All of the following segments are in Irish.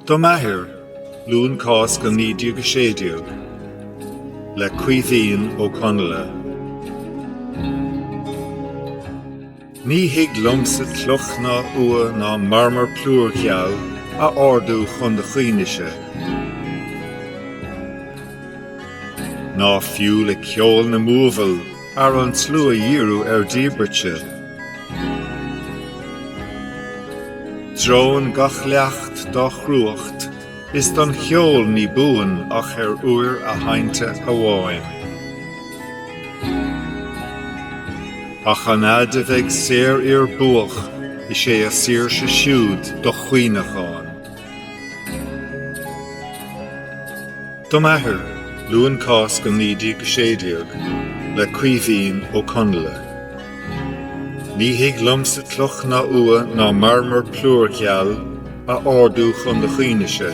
Do m'athair, Luan Cásca 1916, le Caoimhín Ó Conghaile. Ní thig liomsa cloch ná umha ná marmar plúrgheal a ardú chun do chuimhnese, ná fiú le ceol na mbuabhall fhear an tslua dhíriú ar d'íobairt-se. Dreoann gach leacht dá chruacht, is don cheol ní buan ach ar uair a sheinnte amháin. Ach an fhaid a bheidh saorfhir buach, is é a saoirse siúd do chaoineachán. Do m'athair, Luan Cásca 1916, le Caoimhín Ó Conghaile. Ní thig liomsa cloch ná umha ná marmar plúrgheal a ardú chun do chuimhnese,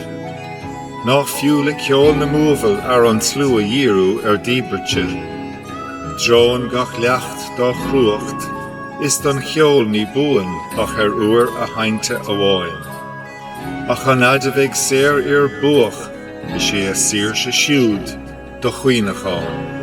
ná fiú le ceol na mbuabhall fhear an tslua dhíriú ar d'íobairt-se. Dreoann gach leacht dá chruacht, is don cheol ní buan ach ar uair a sheinnte amháin. Ach an fhaid a bheidh saorfhir buach, is é a saoirse siúd do chaoineachán.